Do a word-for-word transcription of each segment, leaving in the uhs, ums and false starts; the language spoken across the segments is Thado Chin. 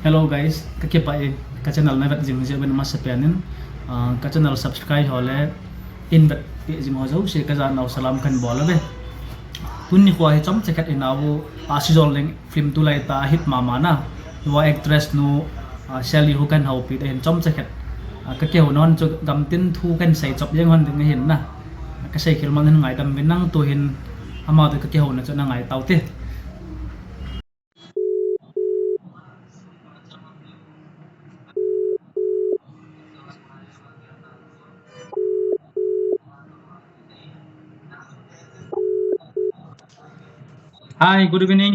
Hello guys, ka kipah e, ka channel na vet jing jeh uvin masa pen in, ah, ka channel subscribe ho le in vet pe jing ho jouse ka janau salam kan bol uve. Tuni kho hi chomcha khat in au, a si jol leng film tulai ta hit mama na. Tua actress nu, ah, Sally Hu kan houpi te hin chomcha khat, ah, ka kihou non chu gamtin thu kan sei chop jeng hon ding hin na. Ka sei khel man hin ngaidam uvin nang tu hin ama tu ka kihouna chu na ngai tau te. Hi, good evening.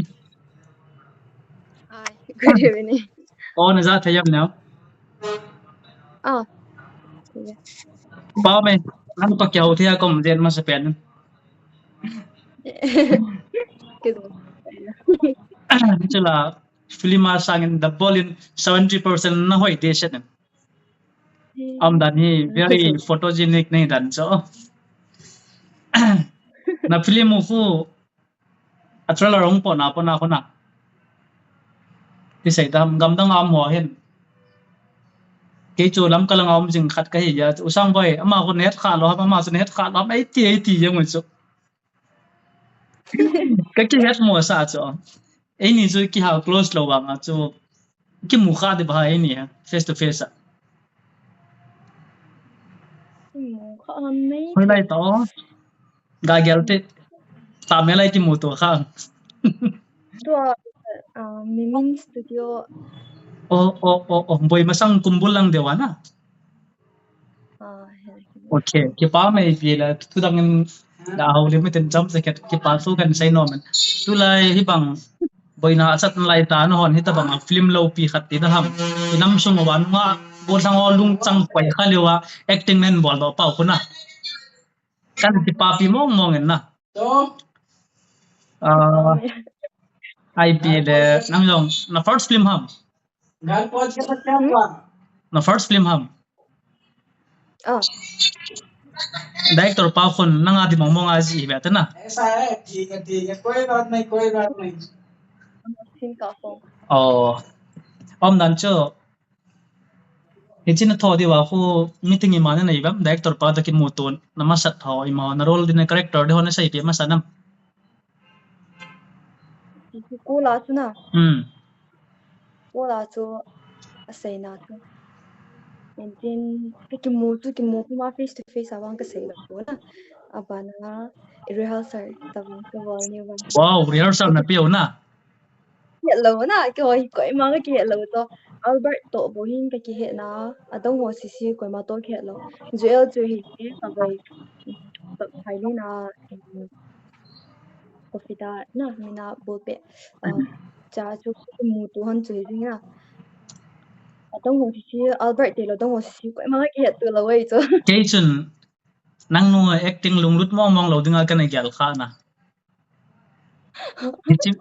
Hi, good evening. Oh, na ja thayam now. Oh. Yeah. Pau me, nang to kya hote ya kom jen masa pen. Good. Chula, film a sangin the ball in seventy percent na hoi te set. Am dan hi very photogenic nei dan cho. Na film u hu a trailer hung pona pona khona. Ti sei tam gamdang am ho hin. Kei chu lam kalang a um jing khat ka hi ya. U Sangboi, ama khu net kha lo, ama chu net kha lo, ei ti, ei ti jeng u chu. Ka kihet mo sa chu. Eini chu kihal close lo vang a chu. Kimu kha de ba eini ha, face to face a. Kimu kha ham nei. Hoi lai to. Ga gel te. Ta me lai kimu to kha. Tua, ah, Mimin Studio. Oh, oh, oh, oh. Boi masang kumbul lang dewa na. Ah, he. Okay, kipa mai pi la, tu dang in da hau lim ten jam jacket kipa su kan sai no man. Tulai hi bang boina asat lai ta no hon hi ta bang a film lo pi khat ti da ham. Inam sung wa nga bo thang o lung chang pai kha lewa acting nen bol do pau kuna. Kan kipa pi mong mong en na. To. Ah, ai pi le nang jong na first film ham. Gal po siya sa kyan ba? Na first film ham. Oh. Director pa khun nanga di mong mong a ji hi beta na. ऐसा है, ठीक है, ठीक है, कोई बात नहीं, कोई बात नहीं। ठीक है, phone. Oh. Om dan chu. Hichi na tho di wa khu meeting ima na nei bam director pa da kimu tun na masat ho ima na role di na character di ho na sei pi masat nam. School a chu na. Hmm. School a chu a sei na chu. Engtin ka kimu chu kimu kuma face to face a vang ka sei lo na. A bana rehearsal ta vang ka bol ni vang. Wow, rehearsal na piu na. Kihet lo na, keiho hi koima ka kihet lo to. Albert to bou hin ka kihet na, adang ho sisi koima to kihet lo. Joel chu hi ke, ka vai, ka phai ni na, em, Kofita na, mina bolpe. Ah, cha chu kimu tu han chu hi jing na. Adang ho sisi, Albert te lo, dang ho sisi koima ka kihet tu lo wei chu. Kei chun, nang nu acting lunglut mong mong lo dinga ka na gel kha na. Hichi,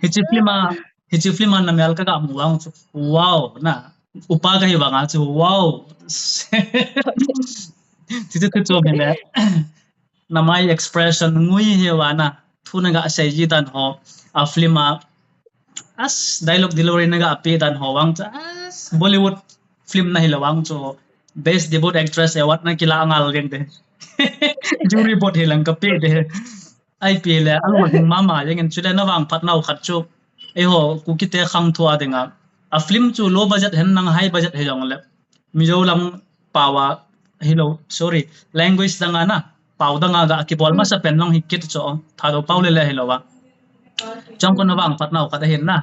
hichi film a, hichi film a na mel ka ga mu vang chu. Wow, na. Upa ka hi vang a chu. Wow. Ti ti ti chu mele. Na mai expression ngui hi wa na. Thu na ga sei ji dan ho. A film a. As dialogue delivery na ga pe dan ho vang chu. As Bollywood film na hi lo vang chu. Best debut actress award na kila ngal ding de. Jury board hi lang ka pe de. Ai pi le, a lo ding mama, jeng in chule na vang phat nau khat chu. Eiho, Kuki te khang thua dinga. A film chu low budget hen nang high budget he jong le. Mizo lam pawa, hi lo, sorry, language danga na, pau danga ga kibol masa pen long hi kit cho, Thadou pau le le hi lo wa. Chong ko na vang phat nau khat ahin na.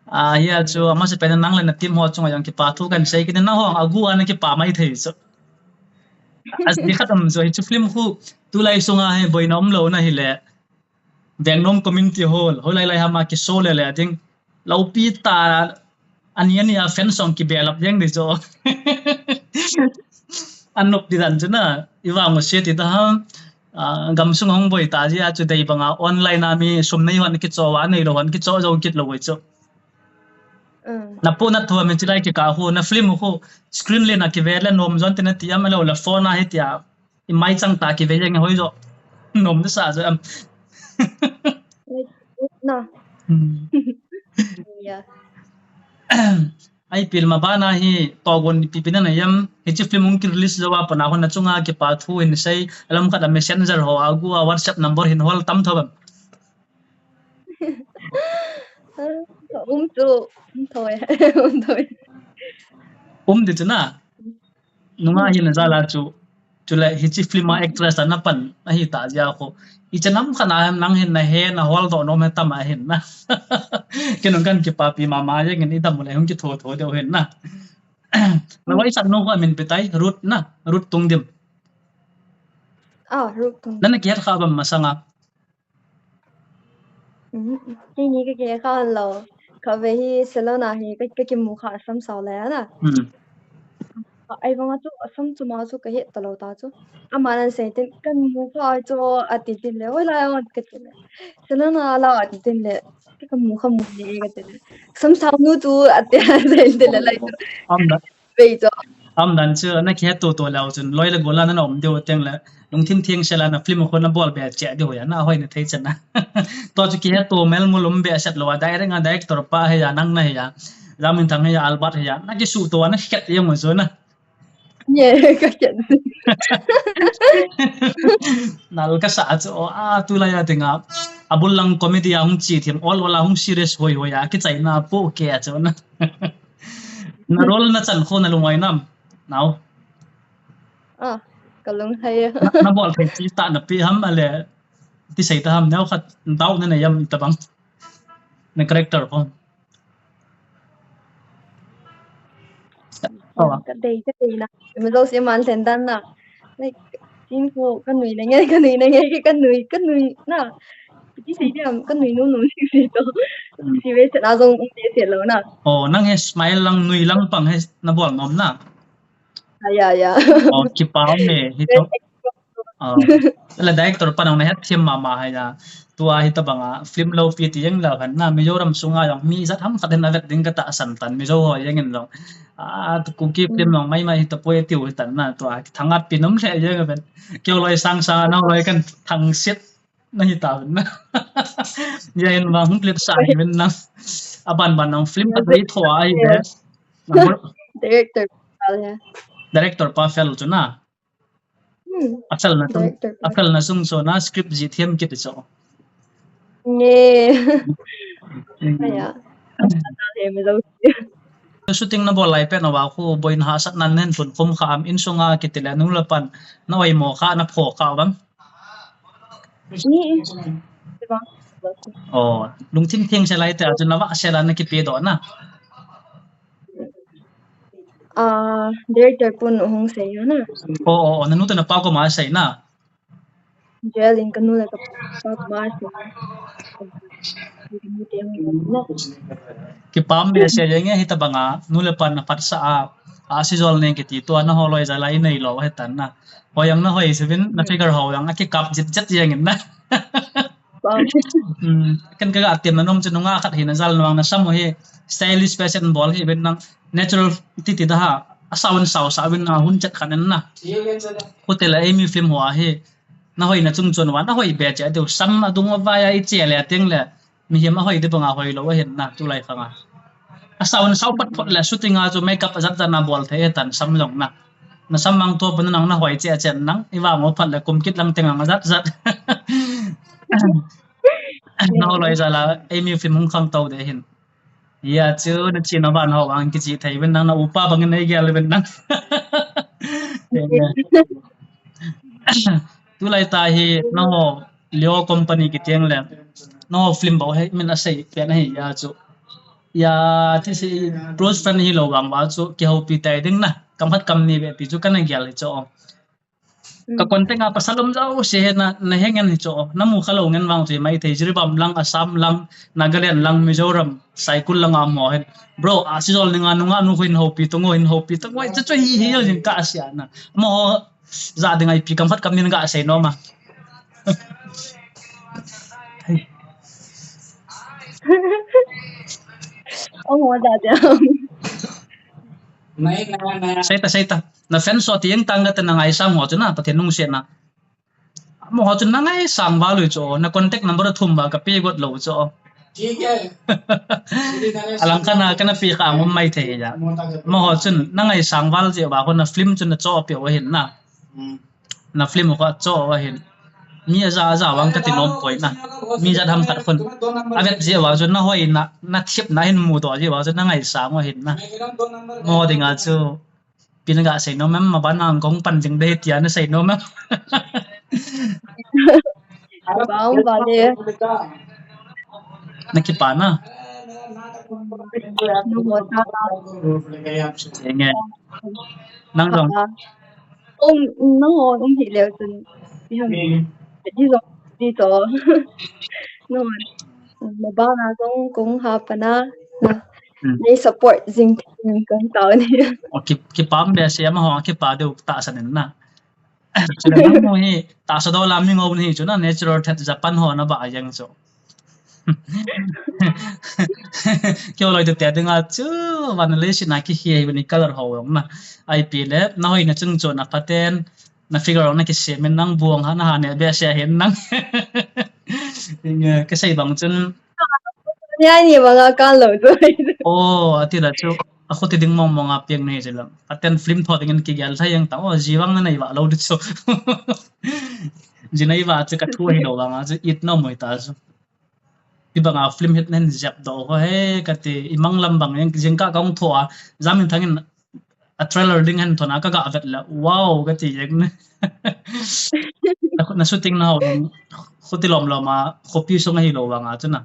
Ah, hia chu, amasa pen nang le na team ho chunga jong kipa thu kan sei kit in, nang ho agu ana kipa mai thei chu. As di khat um chu, hi chu film khu, tulai sunga hi boina um lo na hi le. Vengnom community hall, hoi lai lai hama kiso le le ding. Lopi ta, ani ani a fan song kibelap jeng di chu. Anop di dan chu na, i vang u se ti ta ham. Ah, gamsung hong boi ta ji a chu dei banga online a mi sum nei hon kicho wa nei lo hon kicho jo kit lo wei chu. Mm. Na pu na thua mi chilai ki ka hu na film hu screen le na ki ve le nom jon te na ti am lo la phone a hi ti a i mai chang ta ki ve jeng hoi jo. Nom de sa jo am. Na. Hmm. Yeah. Ai pil ma bana hi togon pipi na na yam, hichi film hung ki release jawa pana hon na chunga kipa thu hin sei, alam khat a messenger ho a gu a WhatsApp number hin hol tam tho bam. Um chu, um thoi, um thoi. Um di chu na. Nunga hi na jala chu. Chule hichi film a actress a na pan ahi ta jia ko. I chanam khana nang hin na he na hol do nom he tam a hin na. Kinung kan kipa pi mama jeng in i dam le hung ki tho tho deu hin na. Na wai sak no ko min petai Ruth na, Ruth Tungdim. Ah, Ruth Tungdim. Nana kihet kha bam masanga. Kini ka ke kha lo. Ka ve hi salon a hi ka kimu kha sam sao le na. Ai vanga chu asam chu ma chu ka het ta lo ta chu. Ama nan sei tin kan mu kha chu a ti tin le oi la on ka ti le. Salon a la a ti tin le ka mu kha mu ni ka ti le. Sam sao nu chu a ti a sei tin le lai chu. Ve chu. Am dan chu na kihet to to leu chun loi le gola na om deu teng le. Lungthim thiang sela na film ko na bol be che deu ya na hoi na thei chana. To chu kihet to mel mu lum be set lo a direct a director pa he ya nang na he ya. Jamin Thang he ya Albert he ya. Na ki su to na khet yang mo chu na. Ye ka khet. Nal ka sa chu a tu la ya tinga. Abul lang comedy a hung chi thim ol ol a hung serious hoi hoi a ki chai na po ke a chu na. Na role na chan kho na lungwai nam. Nau. Ah, ka lung hai. Na bol thei chi ta na pi ham ale. Ti sei ta ham neu khat dau na na yam ta bang. Na character ko. Ka dei ka dei na. Mi lo si man ten dan na. Like, tin ko ka nui na nge ka nui na nge ka nui ka nui na. Ti sei diam ka nui nu nu si si to. Si ve chana jong um te se lo na. Oh, nang he smile lang nui lang pang he na bol nom na. Ya ya. Oh, kipa me hi to. Oh. La director pa nang na het thiam mama ha ya. Tua hi ta banga film lo pi ti yang la han na Mizoram sunga jong mi jat ham khat na vet ding ka ta san tan Mizo ho yang in lo. Ah, tu Kuki film lo mai mai hi ta poi tiu hi tan na tua thanga pi nom le yang ven. Kyo loi sang sa na loi kan thang sit na hi ta ven na. Ya in ma hung clip sa hi ven na. Aban ban nang film ka dei tho ai ve. Director pa ya. Director pa fel chu na. Asal na sung, asal na sung so na script ji thiam kit so. Nge. Aya. Ata he me lo. Shooting na bol lai pe na wa khu boina hahsatna nen tun khum kha am in sunga kiti le nu le pan na oi mo kha na pho kha bang. Ni. Oh, lungthim thiang se lai te a chu na va se la na kipe do na. Ah, director pun hung sei na. Oh, oh, oh, na nu ta na pa ko ma sei na. Jail in ka nu le ka pa ko ma sei. Kipam me se ye nge hi ta banga nu le pan na pat sa a. A si jol ne kiti to na ho loi ja lai nei lo he tan na. Ho yang na hoi se vin na figure ho yang a ki kap jit jat ye ngin na. Kan ka ga tem na nom chu nunga khat hi na jal nuang na sam hi stylist pe sen bol hi ben nang natural ti ti da ha a saun sau sa ben na hun chat khan na. Hotel a emi film ho a hi na hoi na chung chon wa na hoi be che deu sam a dung wa ya i che le teng le mi hiam a hoi de banga hoi lo wa hin na tu lai khanga. A saun sau pat phot le shooting a chu makeup a jat jat na bol thei tan sam jong na. Na sam mang to pa nang na hoi che a chen nang i wa mo phat le kum kit lang teng ang a jat jat. Na loi ja la ei mi film hung khang to de hin. Ya chu na chi na van ho ang ki chi thei ben nang na upa bang nei gel ben nang. Tu lai ta hi na ho Leo company ki tiang le na ho film bo he min a sei pen a hi ya chu. Ya ti si close friend hi lo bang wa chu ki ho pi tai ding na kam khat kam ni ve pi chu ka na gel hi chu. Ka contact a pasal um jao se he na na he ngen hi chu na mu kha lo ngen vang chu mai thei Jiribam lang Assam lang Nagaland lang Mizoram Saikul lang a mo hen bro a si jol ninga nunga nu hin ho pi to ngo hin ho pi to ngo chu chu hi hi jing ka sia na mo ja ding ai pi kam khat kam nin ga sei no ma. Ong wa da dia. Seita seita. Na fan so tiang tang ka te na ngai sang ho chu na Pathen nung se na. Mo ho chu na ngai sang va lui chu na contact number thum ba ka pe got lo chu. Alang khat na kana pi kha ngom mai thei ja. Amaho chun na ngaisang val jeh uva ho na film chun na cho pe u ahin na. Na film ho cho u ahin. Mi aja aja vang kati nom poi na. Mi jat ham khat khun. Avet jeh uva chun na hoina, na thepna hin mudoh jeh uva chun na ngaisang u ahin na. Amaho dinga chu Pi na ga sei nom em, maban a kong pan jing ding tia na sei nom em? Bang ba le. Na kipa na. Nang ho ta la. Enge. Nang jong. Um, nang ho um hi leo chun. Di jong, di to. Nang ho. Maban a kong, kong ha pa na. Na. Hmm. Nei support jing thei kong tao ni. O ki, kipa um behseh, amaho kipa diu tahsan in na. Chule nangho hi tahsa dola mi ngou nahi chu na, natural that Japan ho na ba a jeng chu. Keiho loi te te dinga chu, van le si na ki hi hi ni color ho jong na. Ipi le, na hoina chung chu na phaten, na figure jong na kisem in nang buang ha, na ha ne behseh hin nang. Enge, ka sei bang chun, Nia ni banga kan lo tu. O, ati la chu. A khuti ding mong mong a piang nei jela. Aten film tho ding in kigel thai jeng ta. O, ji vang na nei va lo di chu. Ji nei va chu ka thu hi lo vang a chu it no moi ta chu. Ti banga film hit nen jep do ho he ka ti i mang lam bang jeng jeng ka kong tho a. Jam in thang in a trailer ding hen thona ka ga vet la. Wow, ka ti jeng ne. Na shooting na ho. Khuti lom lom a, khopi sung a hi lo vang a chu na.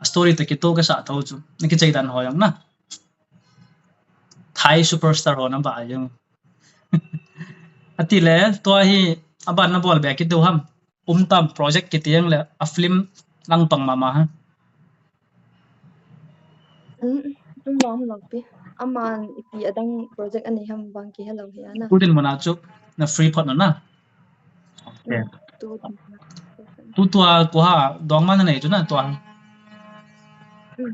A story te kitoh kasa tho chu. Na kichai dan ho jong na. Thai superstar ho na ba jong. Ati le, tua hi, aban na bol be kit diu ham. Um tam project kiti jeng le, a film lang pang mama ha. Um, um, um, um, pi. Aman ipi adang project anei ham bang kihe lo hi ana. Tutin muna chu, na free phot na na. Okay. Tu, tu. Tu tua ko ha, dong man nei tu na tua. Hmm.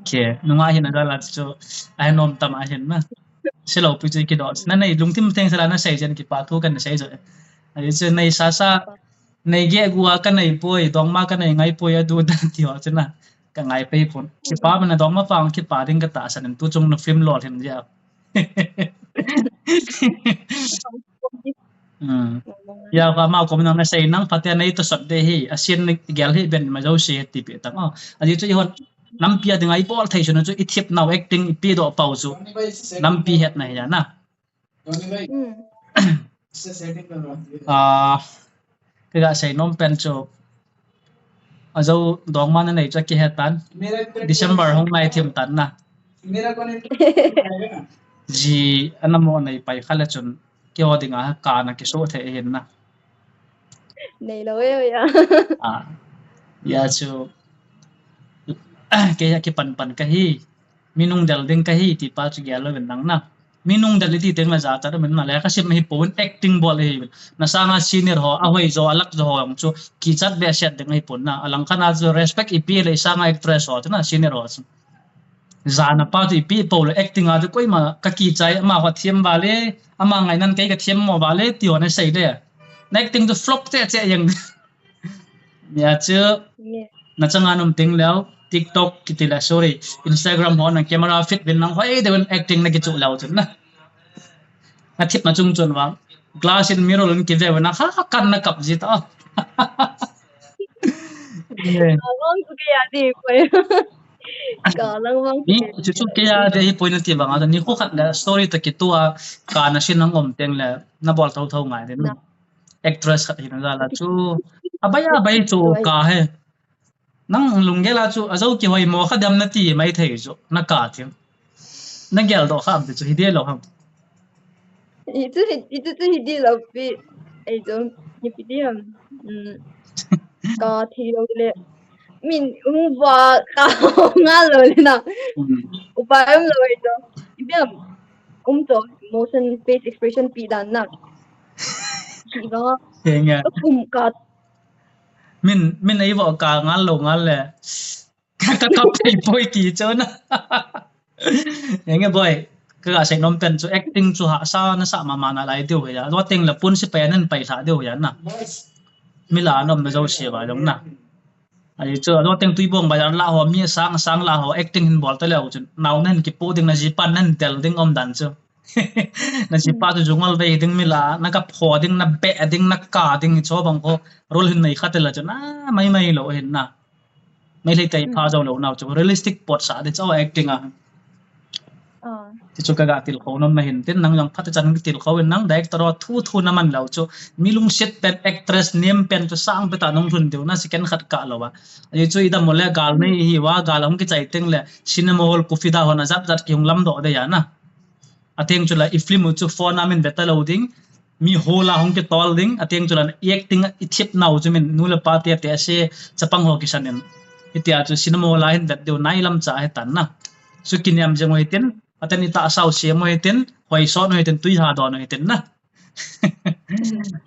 Okay, nunga hin ada la chu, ai nom tam a hin na. Silo pi chu kido. Na nei lungthim theng sala na sei jen kipa thu kan sei jo. Ai chu nei sa sa, nei ge gua ka nei poi, dong ma ka nei ngai poi a du dan ti ho chu na. Ka ngai pei pon. Kipa mana dong ma pang kipa ding ka tahsan in tu chung na film lol hin ja. Hmm. Ya, va ma ko min na sei nang phaten nei to sot de hi, a sin ni gel hi ben ma jo si ti pe tang o. A ji chu i hon nampi a ding ai bol thei chu na chu i thip nau acting i pi do pau chu. Nampi het na hi ya na. Hmm. Ah, ka ga sei nom pen chu. A jo dong ma na nei chu kihe tan. December hung nai thim tan na. Ji ana mo nei pai kha le chun. Keiho dinga ka na kiso thei hin na. Nei lo e ya. Ah. Ya chu. Kei ya kipan pan ka hi. Mi nung del ding ka hi ti pa chu gel lo vin nang na. Mi nung del i ti teng la ja ta min na le ka sim hi pon acting bol hi. Na sanga senior ho, a hoi jo, a lak jo ho ang chu kichat behseh ding hi pon na. A lang khat na chu respect i pi le sanga actress ho chu na senior ho chu. Jana pa chu i pi po le acting a chu koima ka kichai ama ho thiam va le, ama ngai nan kei ka thiam mo va le ti ho na sei le. Na acting chu flop che che jeng. Nia chu, na changa num ting leo, TikTok kiti le, sorry, Instagram ho na camera fit vin nang hoi de vin acting na kichu leo chun na. Na thip na chung chun vang. Glass in mirror in kive vin na ha kan na kap ji ta. Awang chu kei a di poi. Ka lang wang. Ni chu chu kei a di poi na ti vang a ni ko khat le story ta kitu a ka na sin nang om teng le na bol tho tho ngai de na. Actress khat hina jala chu. Abai abai chu ka he. Nang lunggel a chu a jo kihoi mo kha dam na ti mai thei chu. Na ka thim. Na gel do kha am ti chu hi de lo ham. I chu hi, i chu chu hi de lo pi. Ei chu hi pi de ham. Um, ka thi lo le. Min um va ka nga lo le na. Um. Upa um lo ei chu. I bi am. Um chu motion face expression pi dan na. Pi ga. Henga. Um ka. Min, min ei vo ka ngal lo ngal le. Ka, ka kap thei poi ti chu na. Enge boi, ka ga sei nom pen chu acting chu hahsa na sa mama na lai diu hi a. Lo teng la pun si pai nan pai sa diu hi a na. Mi la nom na jo si va jong na. Ahi chu, ado teng Tuibong bazar lah ho, mi sang sang lah ho, acting hin bol ta leu chun. Nao na hin kipu ding, na jipa na hin tel ding um dan chu. Na jipa chu jungol vei ding mi la, na ka pho ding, na be ding, na ka ding, chu bang ko, role hin nei kha te la chun, a, mai mai lo hin na. Mai lei tai pha jo lo nao chu, realistic pot sa de chu acting a. Ti chu ka ga tilkhou nom na hin tin, nang jong phat chan tilkhou in nang director ho thu thu na man lou chu. Mi lungset pen actress nem pen chu sang pe ta nung lhun diu na second khat ka lou va. Ahi chu idam mo le gal nei hi va, gal hung kichai teng le cinema hall coffee da hon a jat jat ki hung lam doh de ya na. Ateng chu la i film u chu phone a min ve ta lou ding. Mi hall a hung kitol ding, ateng chu la i acting i thip nau chu min nu le pa te te ase chapang ho kisan in. Hitia chu cinema hall a hin vet diu nai lam cha he tan na. Chu kiniam jeng u hitin, Pathen in tahsa u sem u hitin, hoi son u hitin, tui ha don u hitin na.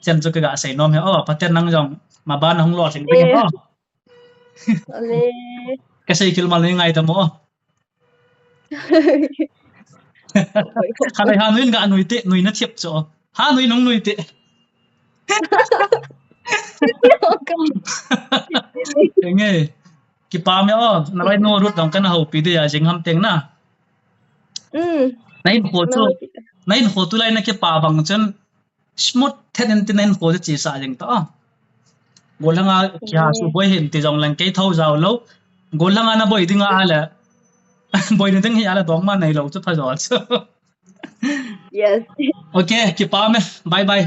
Chen chu ka ga sei nom he o, Pathen nang jong maban hung lo sing ding he o. Ka sei kil mal nei ngai ta mo. Khalei ha nuin ga nui te, nui na thiap chu. Ha nui nung nui te. Enge. Kipa me o, na bai no rut dong kana ho pi de ya jing ham teng na. Na in kho chu, na in kho tu lai na kipa bang chun smooth then in tin na in kho chu chi sa jing ta. Golhanga kia su boi hin ti jong lang kei tho jao lo. Golhanga na boi ding a le. Boi na ding hi a le dong ma nei lo chu pha jo chu. Yes. Okay, kipa me. Bye bye.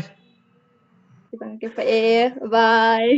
Kipa, kipa e. Bye.